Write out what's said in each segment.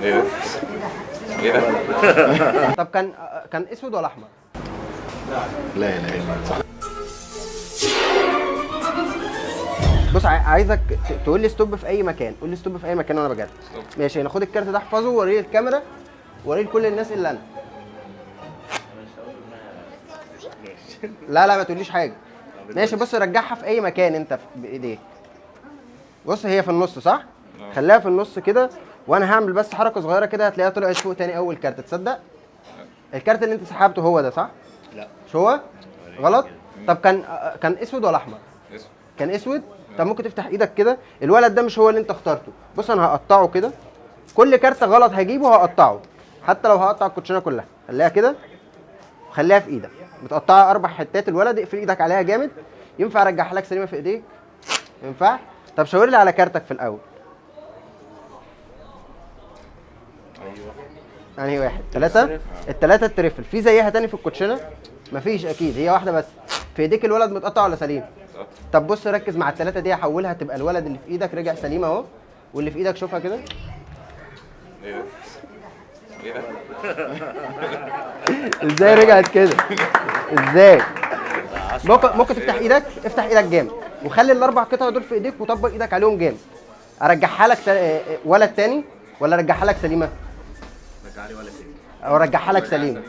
ايه ده؟ ايه ده؟ طب كان اسود ولا احمر؟ لا اله الا الله. بص عايزك تقول لي stop في اي مكان، قول لي stop في اي مكان وانا بجد. stop. ماشي، انا خد الكارت ده احفظه ووريه الكاميرا، وريه لكل الناس الا انا. لا لا ما تقوليش حاجة. ماشي، بص رجعها في اي مكان انت بايديك. بص هي في النص صح؟ خليها في النص كده، وانا هعمل بس حركة صغيرة كده هتلاقيها طلعت فوق تاني اول كارت. تصدق؟ الكارت اللي انت سحبته هو ده صح؟ لا. مش هو؟ غلط؟ طب كان اسود ولا احمر؟ اسود. كان اسود؟ طب ممكن تفتح ايدك كده، الولد ده مش هو اللي انت اخترته. بص انا هقطعه كده، كل كارت غلط هجيبه هقطعه، حتى لو هقطع الكوتشينه كلها. خليها كده، خليها في ايدك متقطعه 4 حتات. الولد اقفل ايدك عليها جامد. ينفع ارجعها لك سليمة في ايديك؟ ينفع؟ طب شاور لي على كارتك في الاول. ايوه. انهي واحد؟ 3؟ التلاتة ال triple. في زيها تاني في الكوتشينه؟ مفيش اكيد، هي واحدة بس. في ايديك الولد متقطع ولا سليم؟ متقطع. طب بص ركز مع التلاتة دي، هحولها تبقى الولد اللي في ايدك رجع سليم اهو، واللي في ايدك شوفها كده. ايه ده؟ ايه ده؟ ازاي رجعت كده؟ ازاي؟ ممكن تفتح ايدك، افتح ايدك جامد وخلي الاربع قطع دول في ايديك وطبق ايدك عليهم جامد. ارجعها لك ولد تاني ولا ارجعها لك سليمة؟ رجع لي ولا تاني. او ارجعها لك سليمة.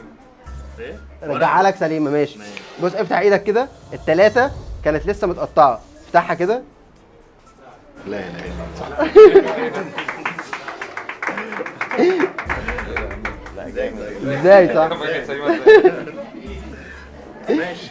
ايه؟ رجعها لك سليمة. ماشي. بص افتح ايدك كده، التلاتة كانت لسه متقطعه، افتحها كده. لا اله الا الله. ازاي صح؟ رجعت سليمة ازاي؟ ماشي.